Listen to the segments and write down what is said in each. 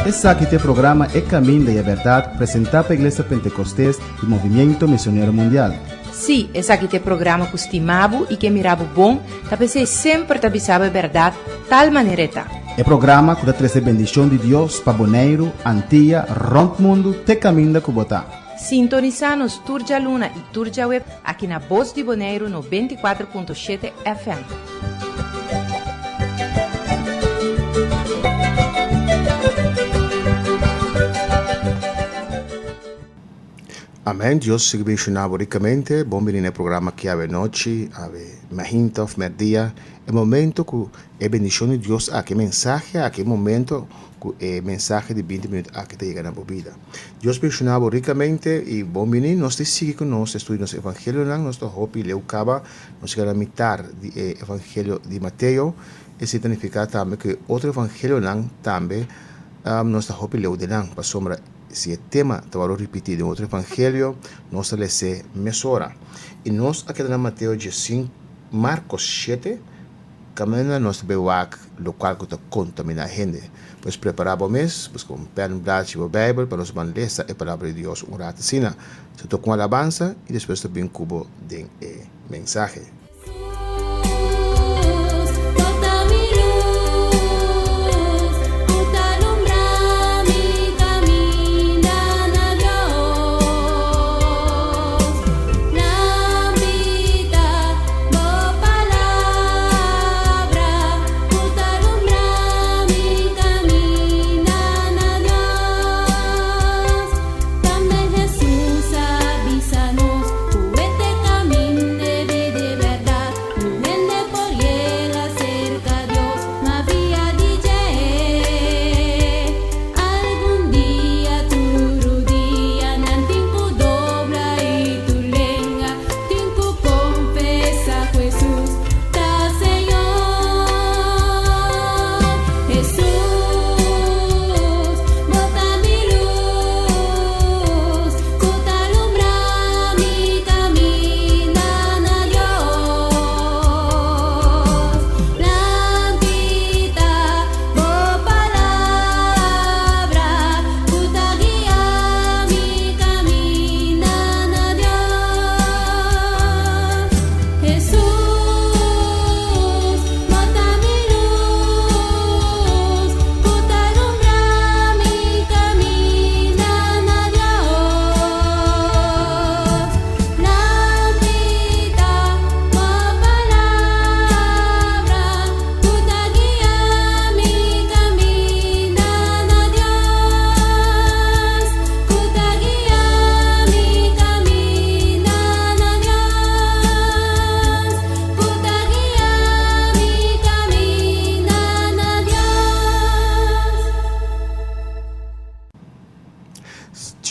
Esaki ta e programa E Caminda y e Berdad presenta pa Iglesia Pentecostes y Movimiento Misionero Mundial. Sí, esaki ta e programa ku stima bo i ke mira bo bon, ta p'esei semper ta bisa bo e bèrdat tal manera e ta. E programa ku ta trese bendishon di Dios pa Boneiru, Antia, rònt mundu te kaminda ku bo ta. Sintonisá nos tur djaluna i tur djaweb aki na Bos di Boneiru 94.7 FM. Amen Dios sigui bendiciona bo ricamente. Bon bini na e programa aki awe nochi, awe mahinta of merdia. E momento cu e bendicion di Dios aki, e mensahe aki, e momento cu e mensahe di binti minuut aki ta yega na bo bida. Dios bendiciona bo ricamente y bon bini. Nos ta sigui cu nos estudio nos evangelionan. Nos ta hopi leu caba. Nos yega na mitar di e evangelio di Mateo. Esey ta nifica tambe cu e otro evangelionan tambe nos ta hopi leu den nan, pasobra Si e tema ta wòrdu ripití den otro evangelio, nos ta les'é mesora. I nos a keda na Mateo diesinku, Markos shete, kaminda nos ta bai wak lokual ku ta kontaminá hende. Pues prepará bo mes, buska un pèn, un blachi i bo Beibel pa nos ban lesa e Palabra di Dios un rat asina. Nos ta toka un alabansa i despues ta bin ku bo den e mensahe.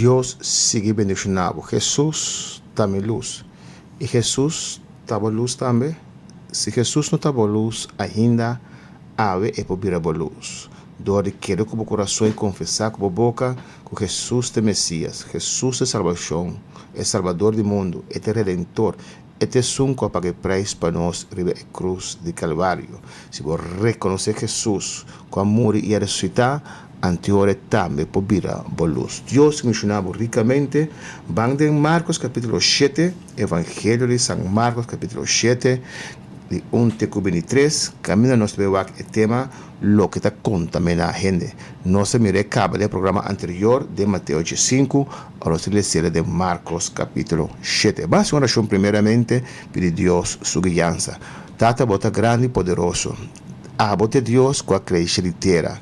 Dios sigui bendiciona bo. Jesus ta mi luz. Y Jesus ta bo luz tambe? Si Jesus no ta bo luz ainda, awe e por bira bo luz. Dor di kere ku bo kurason i konfesá ku bo boka ku Jesus ta e Mesias. Jesus ta e salbashon, e Salbador di mundu, e ta e Redentor, e ta esun ku a paga e preis pa nos riba e krus di Kalvario. Si bo rekonosé Jesus ku a muri i a resusitá, anteor e tambe por bira bo lus. Dios bendishoná bo rikamente. Ban den Markos kapítulo shete, Evangelio di San Markos kapítulo shete, di un te ku bintitres, kaminda nos ta bai wak e tema Loke ta kontaminá hende. Nos a mira e kaba den e programa anterior den Mateo diesinku, awor nos ta les'el den Markos kapítulo shete. Ban hasi un orashon primeramente pidi Dios su guiansa. Tata, bo ta grandi i poderoso. Abo ta e Dios ku a kreishe di tera.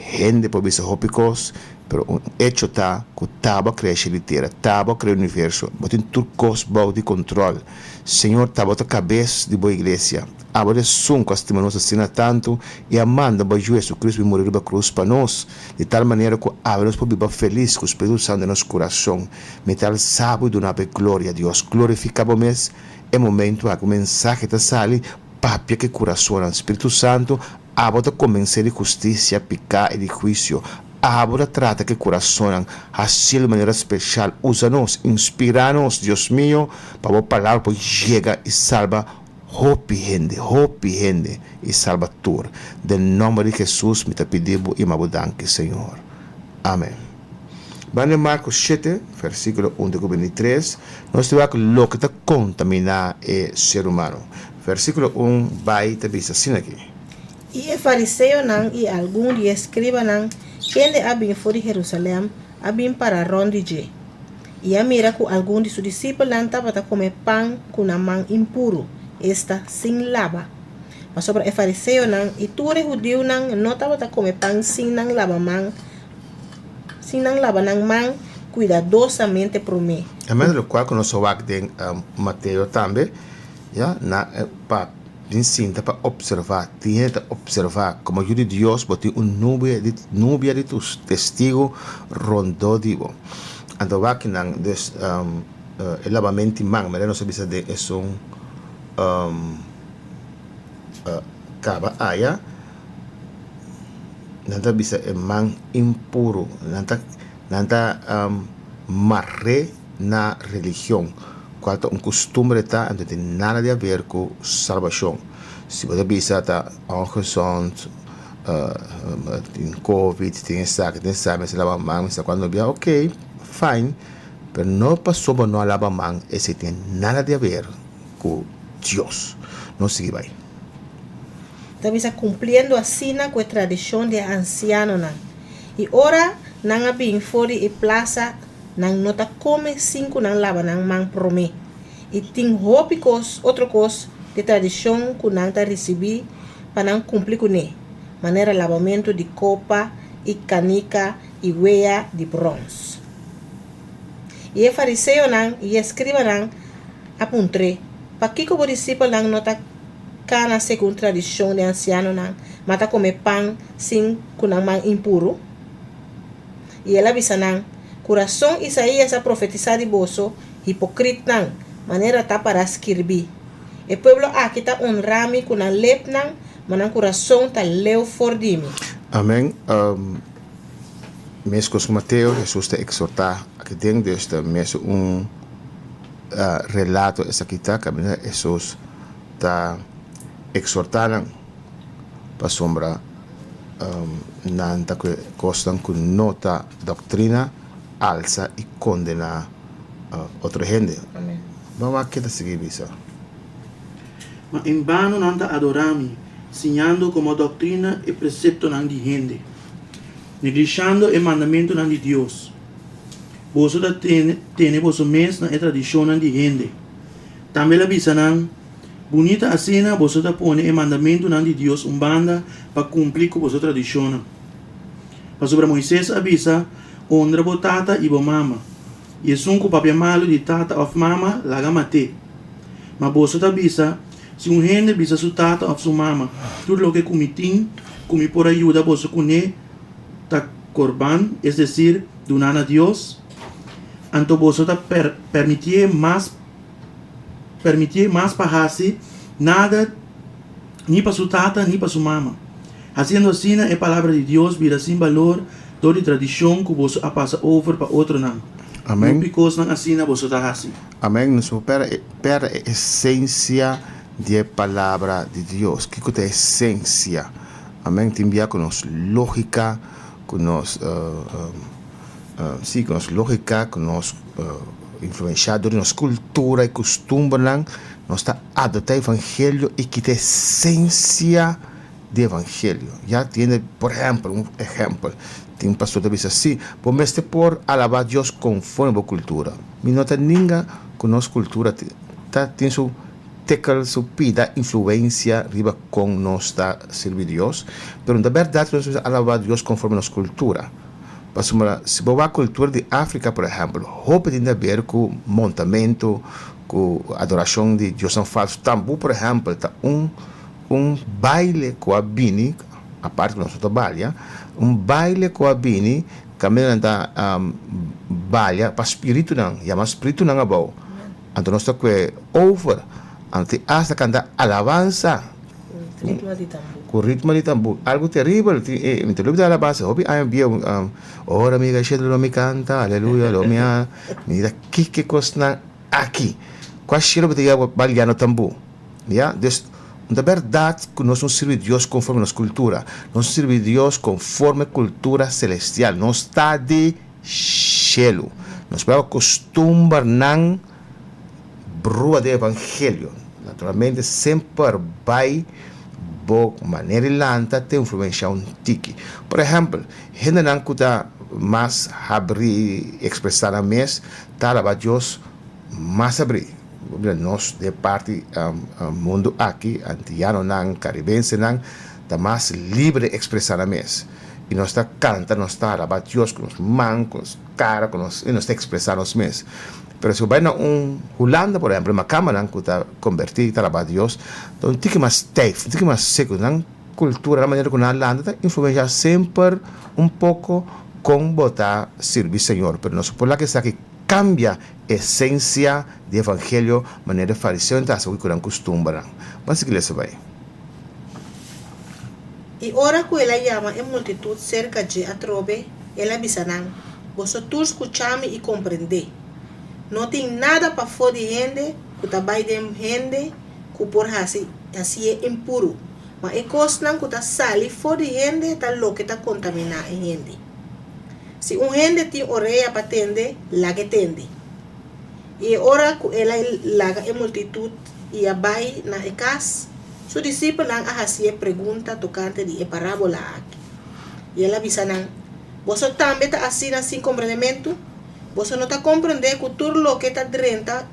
Hende por bisa hopi kos, pero un echo ta ku t'abo a kreishe di tera, t'abo a krea universo. Bo tin tur kos bou di kontrol. Señor tabata kabes di bo iglesia. Abo ta esun ku a stima nos asina tantu i a manda bo Yu Jesucristo bin muri riba krus pa nos, di tal manera ku awe nos por biba felis ku Spiritu Santu den nos kurason. Mi ta alsa bo i duna bo e gloria, Dios. Glorifiká bo mes e momentu aki un mensahe ta sali papia ku e kurasonnan. Spiritu Santu, abo ta kombensé di hustisia, piká i di huisio. Abo ta trata ku e kurasonnan. Hasiel di manera speshal. Usa nos, inspirá nos, Dios mio, pa bo palabra por yega i salba. hopi hende, hopi hende i salba tur. Den nòmber di Hesus mi ta pidi bo i m'a bo danki, Señor. Amen. Ban den Marko shete, versíkulo un te ku 23, nos ta wak loke ta kontaminá e ser humano. Versíkulo un bai ta bisa asina aki. I e fariseonan i algun di e eskribanan, kende a bin for di Herusalèm, a bin para rònt di dje, i a mira ku algun di su disipelnan tabata kome pan ku nan man impuru, esta, sin laba. Pasobra e fariseonan i tur e hudiunan no tabata kome pan sin nan laba man, sin nan laba nan man kuidadosamente promé. Amen, lokual ku nos a wak den Mateo tambe, ya, na pa Tin sinta pa observá. Tin hende ta observá. Komo yu di Dios, bo tin un nubia di nubia di tus testigu rondó di bo. Anto wak nan, dus, e labamenti man, manera nos a bisa den esun kaba aya, nan ta bisa e man impuru. Nan ta nan ta mar'é na religion, cual ta un costumbre ta, anto tin nada di haber cu salbacion. Si bo ta bisa ta ongezond, tin covid, tin esaki, tin esaki, mester laba man, mester cuando bia, ok, fine, pero no pasobra bo no a laba man, esey tin nada di haber cu Dios. Nos sigui bay. Ta bisa cumpliendo asina cu e tradicion di e ancianonan. Y ora nan a bin for di e plaza, Nan no ta kome sin ku nan laba nan man promé. I tin hopi kos, otro kos di tradishon ku nan ta risibí pa nan kumpli kuné, manera labamentu di kopa i kanika i wea di bròns. I e fariseonan i e eskribanan a puntr'é, Pakiko bo disipelnan no ta kana segun tradishon di ansianonan, ma ta kome pan sin ku nan man impuru? I el a bisa nan, Ku rason Isaías a profetisá di boso, hipokritnan, manera ta pará skirbí, E pueblo aki ta onrá mi ku nan lepnan, ma nan kurason ta leu for di mi. Amèn. Meskos ku Mateo, Hesus ta eksortá aki den, dus ta mes un relato esaki ta kaminda Hesus ta eksortá nan pasobra nan ta kue kosnan ku no ta doktrina alsa i kondená otro hende. Ban wak ke ta sigui bisa. Ma en bano nan ta adorá mi, siñando komo doktrina e preseptonan di hende, neglishando e mandamentunan di Dios. Boso ta tene boso mes na e tradishonnan di hende. Tambe el a bisa nan, Bunita asina boso ta pone e mandamentunan di Dios un banda pa kumpli ku boso tradishonnan. Pasobra Moises a bisa, Honra bo tata i bo mama, i esun ku papia malu di tata òf mama, laga mat'é. Ma boso ta bisa, Si un hende bisa su tata òf su mama, Tur loke ku mi tin ku mi por a yuda boso kuné ta korban, es desir, duná na Dios, anto boso ta permitié mas permitié mas pa hasi nada ni pa su tata ni pa su mama. Hasiendo asina e palabra di Dios bira sin balor dor di tradishon ku boso a pasa over pa otronan. Amén. Hopi kosnan asina boso ta hasi. Amén. Nos por perde e esensia di e palabra di Dios. Kiko ta e esensia? Amén. Tin bia ku nos lógika, ku nos, sí, ku nos lógika, ku nos. Influenshá dor di nos kultura i kustumbernan, nos ta adoptá evangelio i kita esensia di evangelio. Ya tiene, por ehèmpel, un ehèmpel, tin un pastor ta bisa, Sí, bo mester por alabá Dios konforme bo kultura. Mi no ta ninga ku nos kultura ta tin su tekel, su pida influensia riba kon nos ta sirbi Dios, pero no ta bèrdat ku nos mester alabá Dios konforme nos kultura. Pasobra si bo wak kultura di Afrika, por ehèmpel, hopi tin di aber ku montamentu, ku adorashon di diosnan falsu. Tambú, por ehèmpel, ta un un baile ku a bini, aparte ku nos no ta balia, un baile ku a bini kaminda nan ta balia pa spiritunan, yama spiritunan abou. Anto nos ta kue over, anto tin asta kanta alabansa. Ritmo di tambú. Ku ritmo di tambú. Algu teribel. Tin e, mi ta lubida alabansa hopi aña bieu. Ora mi riba shelu lo mi kanta, aleluya, lo mi a. Mi ta kiko e kosnan aki? Kua shelu bo ta yega baliando tambú? Ya, dus no ta bèrdat ku nos no sirbi Dios konforme nos kultura. Nos sirbi Dios konforme kultura selestial. Nos ta di shelu. Nos por kustumbernan brua den evangelio. Naturalmente semper bai bo manera di lanta ta influenshá un tiki. Por ehèmpel, hendenan ku ta mas habrí ekspresá nan mes ta alabá Dios mas habrí. Mira nos den parti mundu aki, antianonan, karibensenan, ta mas libre ekspresá nan mes. I nos ta kanta, nos ta alabá Dios ku nos man, ku nos kara, ku nos, i nos ta ekspresá nos mes. Pero si bo bai na un Hulanda, por ehèmpel, makamanan ku ta kombertí, ta alabá Dios, ta un tiki mas stijf, un tiki mas seku. Nan kultura, nan manera ku nan a lanta ta influenshá semper un poko kon bo ta sirbi Señor. Pero nos por laga esaki kambia esensia di evangelio manera e fariseonan ta hasi ku nan kustumbernan. Ban sigui lesa bai. I ora ku el a yama e multitut serka dje atrobe, el a bisa nan, Boso tur skucha mi i komprendé. No tin nada pafó di hende ku ta bai den hende ku por hasi hasié impuru, ma e kosnan ku ta sali for di hende ta loke ta kontaminá e hende. Si un hende tin orea pa tende, lag'é tende. I e ora ku el a laga e multitut i a bai na e kas, su disipelnan a hasié pregunta tokante di e parábola aki. I el a bisa nan, Boso tambe ta asina sin komprendementu? Boso no ta komprendé ku tur loke ta drenta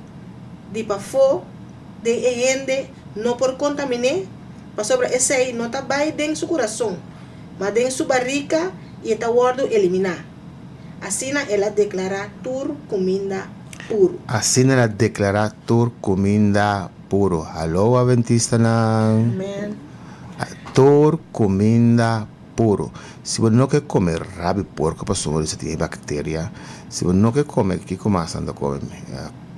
di pafó den e hende no por kontamin'é? Pasobra esei no ta bai den su kurason, ma den su barika i e ta wòrdu eliminá. Asina el a deklará tur kuminda puru. Asina el a deklará tur kuminda puru. Haló Adventistanan! Amen. Tur kuminda puru. Si bo no ke kome rabi porko pasobra esei tin e bakteria, si bo no ke kome kiko mas nan ta kome?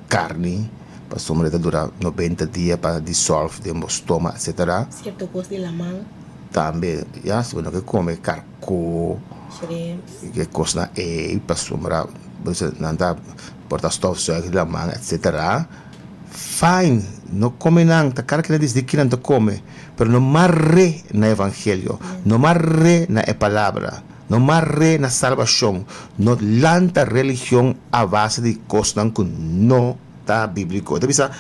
Karni pasobra e ta dura 90 dia pa disòlf den bo stoma etsetera. Sierto kos di laman. Tambe ya si bo no ke kome karko ke kosnan ei pasobra bo bisa nan ta por ta stofzuig di laman etsetera fine no kome nan ta kada kende disidi kinan ta kome pero no mar'é na evangelio no mar'é na e palabra no mar'é na salbashon no lanta religion a base di kosnan ku no ta bíbliko e ta bisa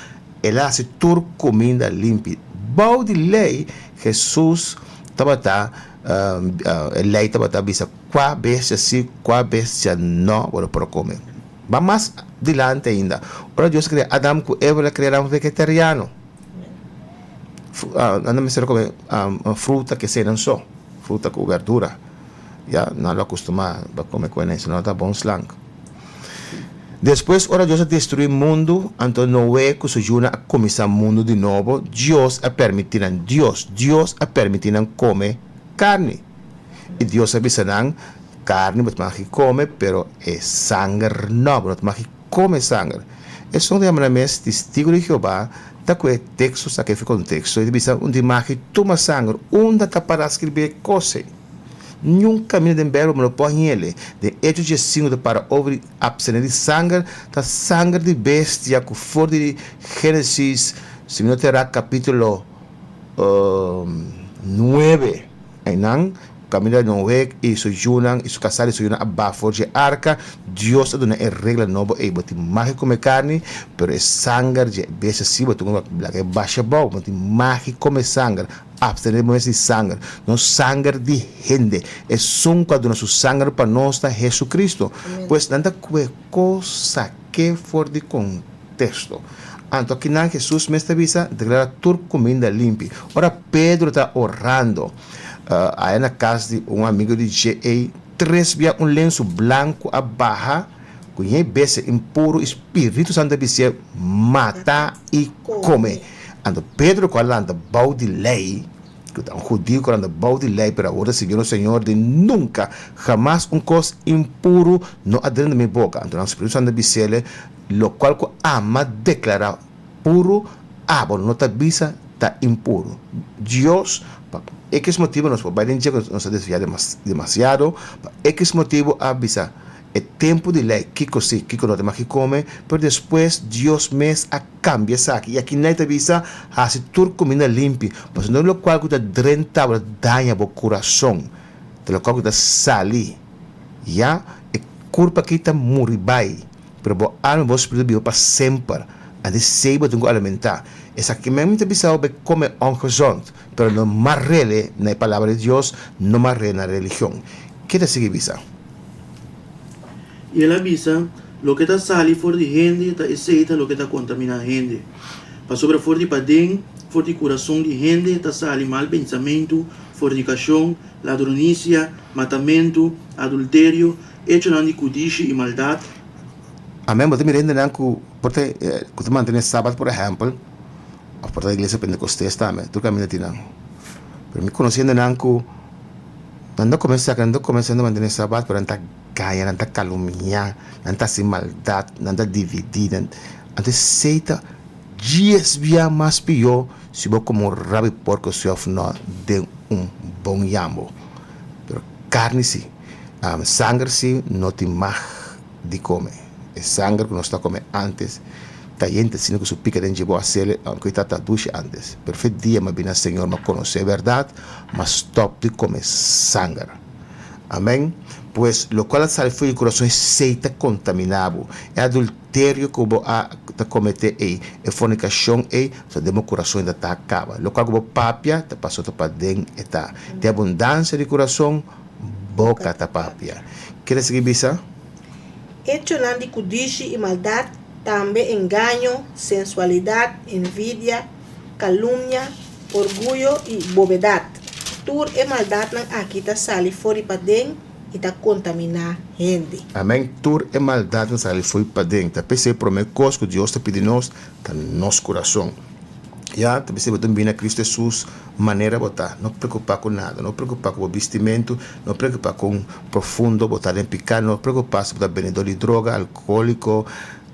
el a hasi tur kuminda limpi bou di lei Hesus tabata, e lei tabata bisa kua bestia si, kua bestia no bo lo por kome. Ba mas dilanti ainda, ora Dios a krea Adam ku Eva, el a krea nan vegetariano. Nan ta mester kome fruta ke esei nan so, fruta ku berdura. Ya, nan lo akustumá pa kome ku esei, nan lo ta bon slank. Despues, ora Dios a destruí mundu, anto Noe ku su yunan a kuminsá mundu di nobo, Dios a permití nan, Dios, Dios a permití nan kome karni. I Dios a bisa nan, Karni bo ta maki kome, pero e sanger nò, bo no ta maki kome sanger. Esun ta yama nan mes Testigu di Jehová, ta ku e teksto saka efe konteksto i ta bisa un di maki tuma sanger, unda ta pará skirbí e kos ei? Niun kaminda den Bijbel bo no por hañ'el. Den Hechos 15 ta para over di abstener di sanger, ta sanger di bestia ku for di Genesis, si mi no ta erá, kapítulo 9. Einan, kaminda Noe i su yunan i su kasá di su yunan a baha for dje arka, Dios a duna e regla nobo ei, Bo tin mag di kome karni, pero e sanger dje bestia sí bo tin ku laga e basha abou. Bo tin mag di kome sanger. Abstené bo mes di sanger, no sanger di hende. Esun ku a duna su sanger pa nos ta Jesucristo. Pues nan ta kue kos sak'é for di konteksto. Anto akinan Jesus mes ta bisa, Deklará tur kuminda limpi. Ora Pedro ta orando aya na kas di un amigu di dje ei, tres bia un lensu blanku a baha ku ñei bestia impuru i Spiritu Santu a bis'é, Mata i kome. Anto Pedro ku a lanta bou di lei, ku ta un hudiu ku a lanta bou di lei, pero awor ta sigui nos Señor di nunka, hamas un kos impuru no a drenta mi boka. Anto nan Spiritu Santu a bis'el, Lokual ku ama deklará puru, abo no ta bisa ta impuru. Dios, pa ekis motibu nos por bai den dje ku nos a desviá demasiado, pa ekis motibu a bisa. E tempu di lei, kiko si, kiko no ta maki kome, pero despues Dios mes a kambia esaki. I aki Nai ta bisa, Hasi tur kuminda limpi, pasobra no lokual ku ta drenta bo ta daña bo kurason, ta lokual ku ta sali. Ya, e kurpa aki ta muri bai, pero bo alma i bo spiritu biba pa semper. Antes esei bo tin ku alimentá. Esaki men mi ta bisa bo bai kome ongezond, pero no marele na e Palabra di Dios, no marele na religion. Ke ta sigui bisa? I el a bisa, Loke ta sali for di hende ta esei ta loke ta kontaminá hende. Pasobra for di paden, for di kurason di hende ta sali mal pensamentu, fornikashon, ladronisia, matamentu, adulterio, echonan di kudishi i maldat. Amen, bo ta mira hendenan ku por ta ku ta mantené sabat por ehèmpel, òf por ta iglesia pentekostes tambe, tur kaminda tin nan. Pero mi konosé hendenan ku Nan ta kuminsá, nan ta kuminsá na mantené Sabat, pero nan ta gaña, nan ta kalumniá, nan ta hasi maldat, nan ta dividí. Nan, anto esei ta dies bia mas pió si bo kome un rabi porko si òf nò den un bon yambo. Pero karni si, sanger si no tin mag di kome. E sanger ku nos ta kome ántes ta yente asina ku su pika den dje bo a sele, aunke e tabata dushi ántes. Pero fe dia mi a bini na Señor, mi a konosé e bèrdat, mi a stòp di kome sanger. Amèn. Pues, lokual a sali for di kurason esei ta kontaminá bo. E adulterio ku bo a ta kometé ei, e fornikashon ei, so den bo kurason e ta ta kaba. Lokual ku bo papia ta pasó ta paden e ta. Den abundansia di kurason, boka ta papia. Kere sigui bisa? Echonan di kudishi i maldat, tambe engaño, sensualidat, envidia, kalumnia, orguyo i bobedat. Tur e maldatnan aki ta sali for di paden i ta kontaminá hende. Amèn. Tur e maldatnan sali for di paden. Ta p'esei promé kos ku Dios ta pidi nos ta nos kurason. Ya, ta p'esei bo ta bini na Kristu Hesus manera bo ta. No preokupá ku nada. No preokupá ku bo bistimentu. No preokupá kon profundo bo ta den piká. No preokupá si bo ta bendedó di droga, alkohóliko.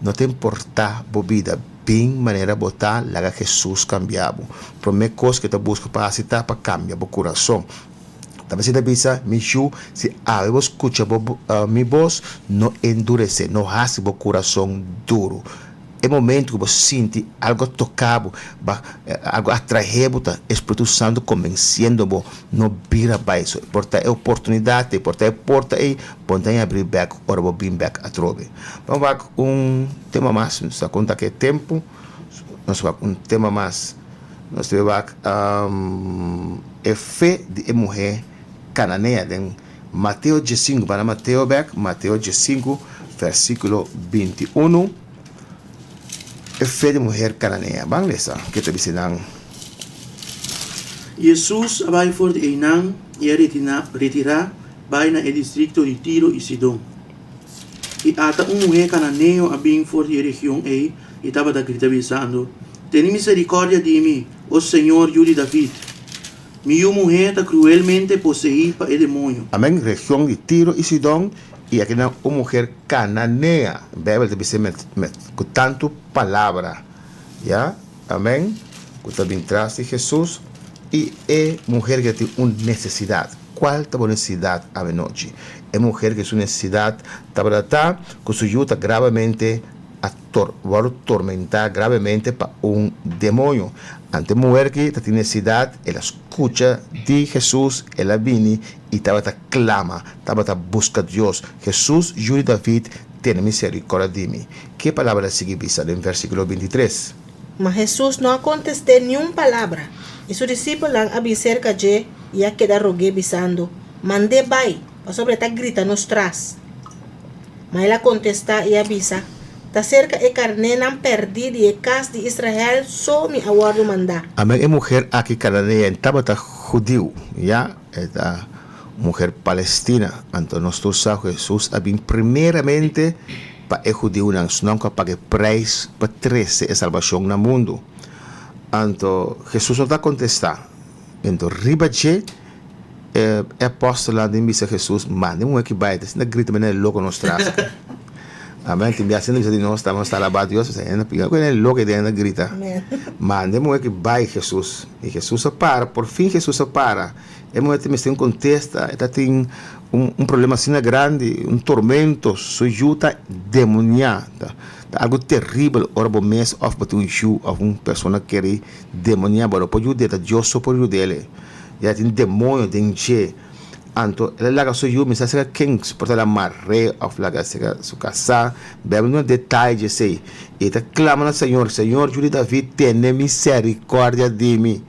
No ta importá bo bida. Bin manera bo ta, laga Hesus kambia bo. Promé kos ku e ta buska pa hasi ta pa kambia bo kurason. Ta p'esei ta bisa, Mi yu, si awe bo skucha bo mi bos, no enduresé, no hasi bo kurason duru. E momento ku bo sinti algu a toka bo, ba algu a atrahe bo ta e Spiritu Santu kombensiendo bo, no bira bai. So por ta e oportunidat ei, por ta e porta ei, bo no ta yabri bek ora bo bin bek atrobe. Ban wak un tema mas, nos ta konta ku e tempu, nos wak un tema mas. Nos debe wak e fe di e muhé kananea den Mateo diesinku, ban na Mateo bek, Mateo diesinku versíkulo 21. E fe di muher kananea. Ban lesa ke ta bisa nan. Hesus a bai for di einan i a retirá bai na e distrikto di Tiro i Sidon. I ata un muhé kananeo a bin for di e region ei i tabata grita bisando, Tene miserikòrdia di mi, o Señor, Yu di David! Mi yu muhé ta kruelmente poseí pa e demoño. Amen, region di Tiro i Sidon, i akinan un muher kananea. Bijbel ta bisa met met ku tantu palabra, ya, amen, ku ta bin tras di Hesus, i e muher ke tin un nesesidat. Kual ta bo nesesidat awenochi? E muher ke su nesesidat tabata ta ku su yu ta gravemente a tor wòrdu tormentá gravemente pa un demoño. Ante e muher ki ta tin nesesidat, el a skucha di Hesus, el a bini i tabata klama, tabata buska Dios, Hesus, Yu di David, tene miserikòrdia di mi. Ke palabra ta sigui bisa den versíkulo bintitres? Ma Hesus no a kontest'é niun palabra, i su disipelnan a bin serka dje i a keda rog'é, bisando, Mand'é bai, pasobra e ta grita nos tras. Ma el a kontestá i a bisa, Ta serka e karnénan pèrdí di e kas di Israel so mi a wòrdu mandá. Amen e muher aki kananea en tabata hudiu, ya, e ta un muher palestina. Anto nos tur sa ku Hesus a bin primeramente pa e hudiunan, sino ku a paga e preis pa trese e salbashon na mundu. Anto Hesus no ta kontestá. Anto riba dje e apòstelnan tin bisa Hesus, Manda e muher ki bai, ta sinta grita manera loko nos tras aki. Amèn. Tin bia asina bisa di nos ta nos ta alabá Dios, pasobra hende pia ku hende loke den hende grita. Manda e muhé ki bai Hesus. I Hesus a para, por fin Hesus a para. E muhé ta mester un kontesta, e ta tin un un problema asina grandi, un tormento, su yu ta demoniá. Ta ta algu teribel ora bo mes òf bo tin un yu òf un persona keri demoniá, bo no por yud'é, ta Dios so por yud'é. Ya tin demoño den dje. Anto el a laga su yu mester sega ken por ta la mar'é òf laga sega su kasá. Beibel no duna detaye dje esei. I e ta klama na Señor, Señor, Yu di David, tene miserikòrdia di mi.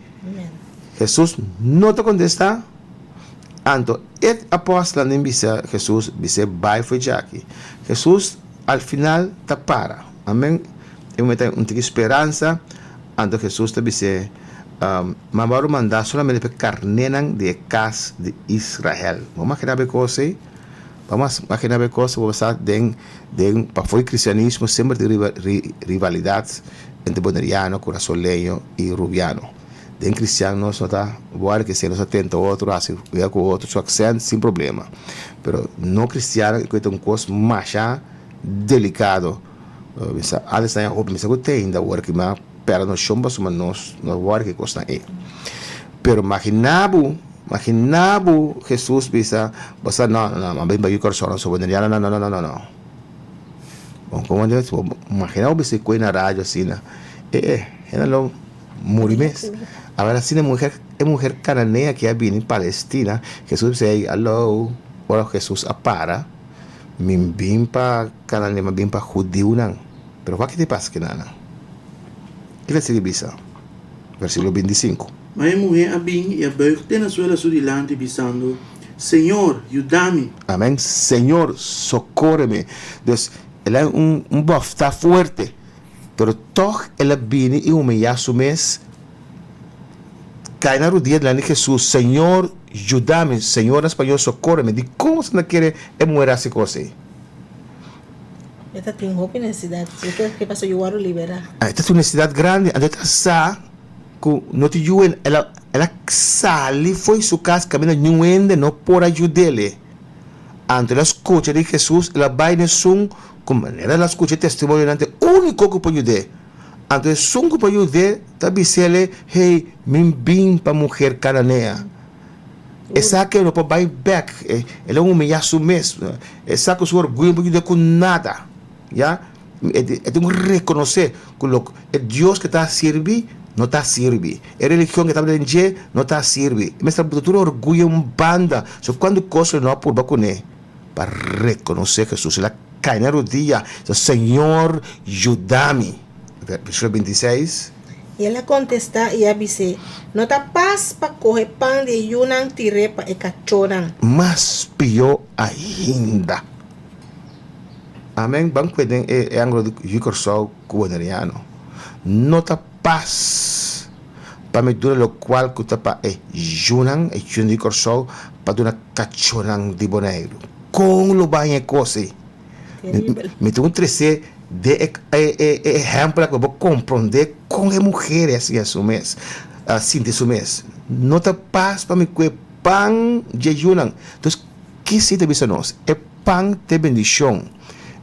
Hesus no ta kontestá. Anto e apòstelnan den bisa Hesus, Bis'é bai for djaki. Hesus al final ta para. Amen. E momento ta un tiki speransa. Anto Hesus ta bis'é, Ma bo a mandá solamente pa e karnénan di e kas di Israel. Bo maginá bo e kos ei? Bo maginá bo e kos? Bo sa den den pafó di kristianismo semper tin rivalidat entre boneriano, kurasoleño i rubiano. Den kristian nos no ta wòrdu ke esei, nos ta tenta otro, hasi wega ku otro su aksènt sin problema. Pero no kristian ku e ta un kos masha delikado. Mi sa antes nan e hopi mi sa ku te ainda awor ki mi a pèrdè noshon pasobra nos no wòrdu ki kosnan ei. Pero magina bo, magina bo Hesus bisa bo sa no no no mi a bin bai Kòrsou no so boneriano no no no no no. Bon komo Dios bo magina bo bisa e koe na radio asina e e hende lo muri mes. Awor asina e muher e muher kananea ki a bini Palestina Hesus bisa ey alou ora Hesus a para. Mi bin pa Canaan, mi bin pa hudiunan. Pero wak te pasa kinanan? Ki ta sigui bisa? Versikulo 25. Ma e muhé a bin i a buig te na suela su dilanti, bisando, Señor, yuda mi! Amen. Señor, sokore mi. Dus, el a un un bòftá fuerte, pero tòg el a bini i humiyá su mes, kai na rudia dilanti di Hesus, Señor, yuda mi! Señor na spañol, sokore mi! Dikon bo ta kere e muher hasi kos ei? E ta tin hopi nesesidat. Si e ke paso yu wòrdu liberá. E ta tin un nesesidat grandi. Anto e ta sa ku no tin yu hende. El a el a sali fo'i su kas kaminda niun hende no por a yud'el. Anto el a skucha di Hesus, el a bai na esun ku manera el a skucha e testimonionan ta e úniko ku por yud'é. Anto esun ku por yud'é ta bis'el, Hey, mi bin pa muher kananea. E sa ku e no por bai bèk. El a humiyá su mes. E sa ku su orguyo no por yuda ku nada. Ya. E tin ku rekonosé ku lo e Dios ku e ta sirbi no ta sirbi. E religion ku e tabata den dje no ta sirbi. E mester a buta tur orguyo un banda. So kuantu kos lo no a purba kuné pa rekonosé Hesus. El a kai na rudia, Señor, yuda mi. Versíkulo 26. I el a kontestá i a bis'é, No ta pas pa kohe pan di e yunan tir'é pa e kachónan. Mas pió ainda. Amen. Ban kue den e ángulo di Yu Kòrsou ku Boneriano. No ta pas pa mi duna lokual ku ta pa e yunan, e yunan di Kòrsou, pa duna kachónan di Boneiru. Kon lo baña e kos ei? Mi tin ku trese den e e ehèmpel aki pa bo komprondé kon e muher a siña su mes, a sinti su mes. No ta pas pa mi kue pan dje yunan. Entonces, ki si ta bisa nos? E pan ta e bendishon.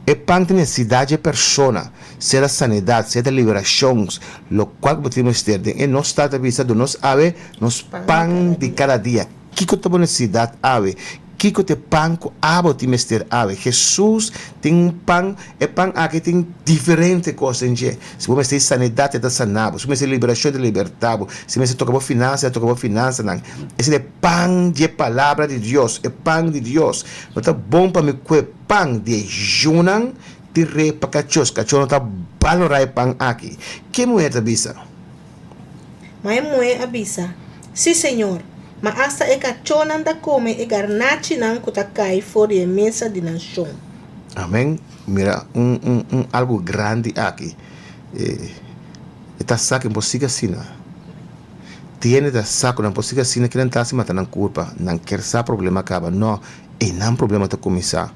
E pan ta e nesesidat dje persona, sea ta sanidat, sea ta liberashon, lokual ku bo tin mester. Den e nos Tata bisa, duna nos awe nos pan di kada dia. Kiko ta bo nesesidat awe? Kiko ta e pan ku abo tin mester awe? Hesus tin un pan, e pan aki tin diferente kos den dje. Si bo mester sanidat, e ta sana bo. Si bo mester liberashon, e ta liberta bo. Si mester toka bo finansa, e ta toka bo finansanan. Esei ta e pan di e Palabra di Dios, e pan di Dios. No ta bon pa mi kue pan di e yunan tir'é pa kachos. Kachos no ta balorá e pan aki. Ke muher ta bisa? Ma e muhé a bisa, Sí, Señor, ma asta e kachónan ta kome e garnachinan ku ta kai for di e mesa di nan shon. Amén. Mira un un un algu grandi aki. E e ta sa ku nan por sigui asina. Tiene ta sa ku nan por sigui asina kinan ta hasi mata nan kurpa. Nan kier sa problema kaba. No, einan problema ta kuminsá.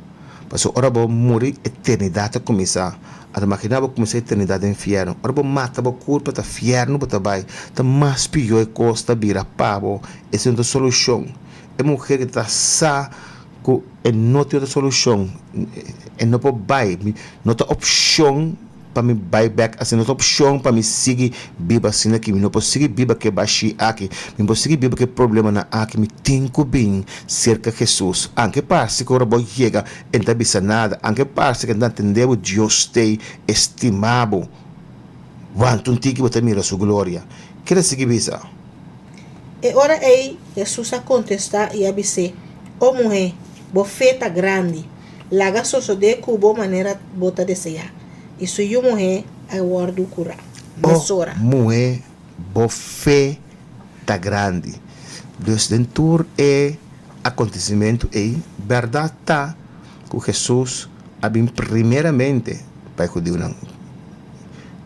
Pasobra ora bo muri, eternidat ta kuminsá. Ata maginá bo kuminsá eternidat den fièrnu. Ora bo mata bo kurpa, ta fièrnu bo ta bai. Ta mas pió e kos ta bira pa bo. Esei no ta solushon. E muher ki ta sa ku. ku e no tin otro solushon, e no por bai, no ta opshon pa mi bai bek asina, no ta opshon pa mi sigui biba asina aki, mi no por sigui biba ku e bashí aki, mi no por sigui biba ku e problemanan aki, mi tin ku bin serka Hesus. Anke parse ku ora bo yega e no ta bisa nada, anke parse ku e no ta tende bo, Dios t'ei estima bo. Wanta un tiki bo ta mira su gloria. Keda sigui bisa. E ora ei Hesus a kontestá i a bis'é, O muhé, bo fe ta grandi! Laga sosodé ku bo manera bo ta deseá. I su yu muhé a wòrdu kurá mesora. O muhé, bo fe ta grandi! Dus den tur e akontesimentu ei, bèrdat ta ku Hesus a bin primeramente pa e hudiunan.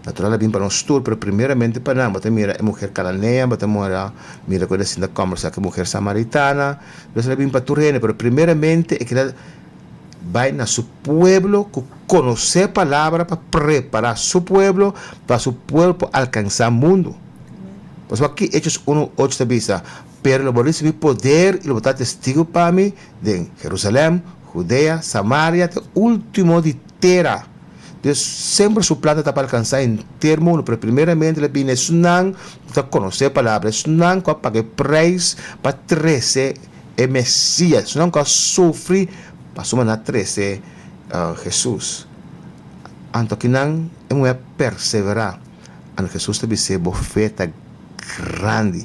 Natural a bin pa nos tur, pero primeramente pa nan. Bo ta mira e muher kananea, bo ta mira mira ku el a sinta kòmbersá ku e muher samaritana. Dios a bin pa tur hende, pero primeramente e keda bai na su pueblo ku konosé palabra pa prepará su pueblo pa su pueblo por alkansá mundu. Pasobra aki Hechos unu ocho ta bisa, Pero lo bo risibí poder i lo bo ta testigu pa mi den Jerusalèm, Judea, Samaria te último di tera. Dios semper su plan ta pa alkansá henter mundu, pero primeramente el a bini esnan ku ta konosé e palabra, esnan ku a paga e preis pa trese e Mesías, esnan ku a sufri pa su manera trese Hesus. Anto kinan e muhé a perseverá. Anto Hesus ta bis'é, Bo fe ta grandi,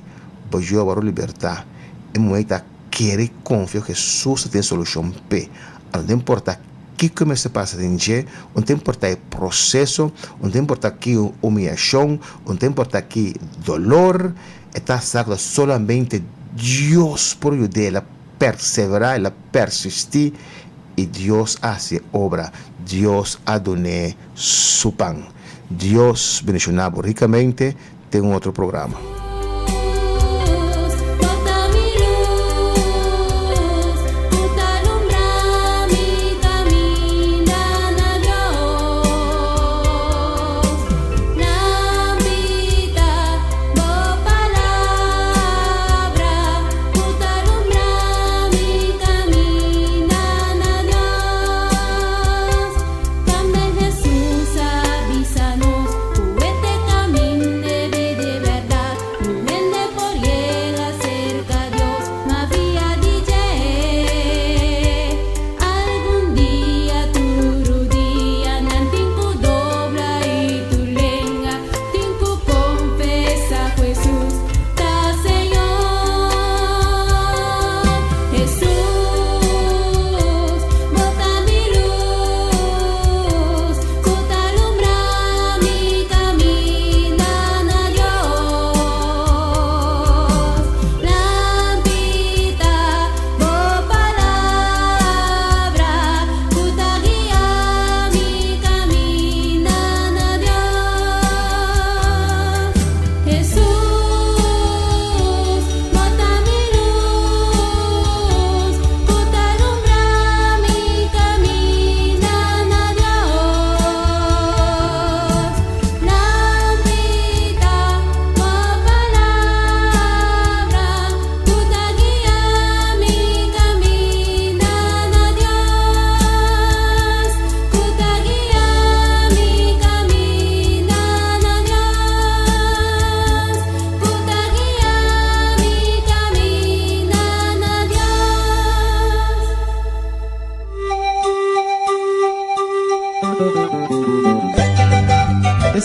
bo yu a wòrdu libertá. E muhé ta kere i konfia ku Hesus ta tin e solushon p'e. Anto no ta importá Kiko mester pasa den dje? Un ta importá e proseso, un ta importá ki humiashon, un ta importá ki dolor, e ta sa ku ta solamente Dios por yud'é. El a perseverá, el a persistí i Dios a hasi e obra. Dios a dun'é su pan. Dios bendishoná bo rikamente. Den un otro programa.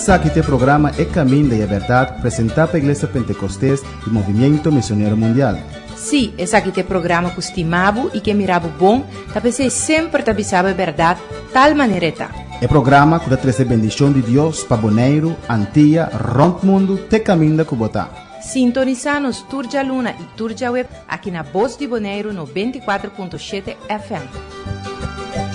Esaki ta e programa E Caminda y e Berdad presenta pa Iglesia Pentecostes y Movimiento Misionero Mundial. Sí, esaki ta e programa cu stima bo y ke mira bo bon, ta p'esey semper ta bisa bo e berdad tal manera e ta. E programa cu ta trece bendicion di Dios pa Boneiru, Antia, rond mundo te caminda cu bo ta. Sintonisa nos tur djaluna y tur djaweb aki na Bos di Boneiru 94.7 FM.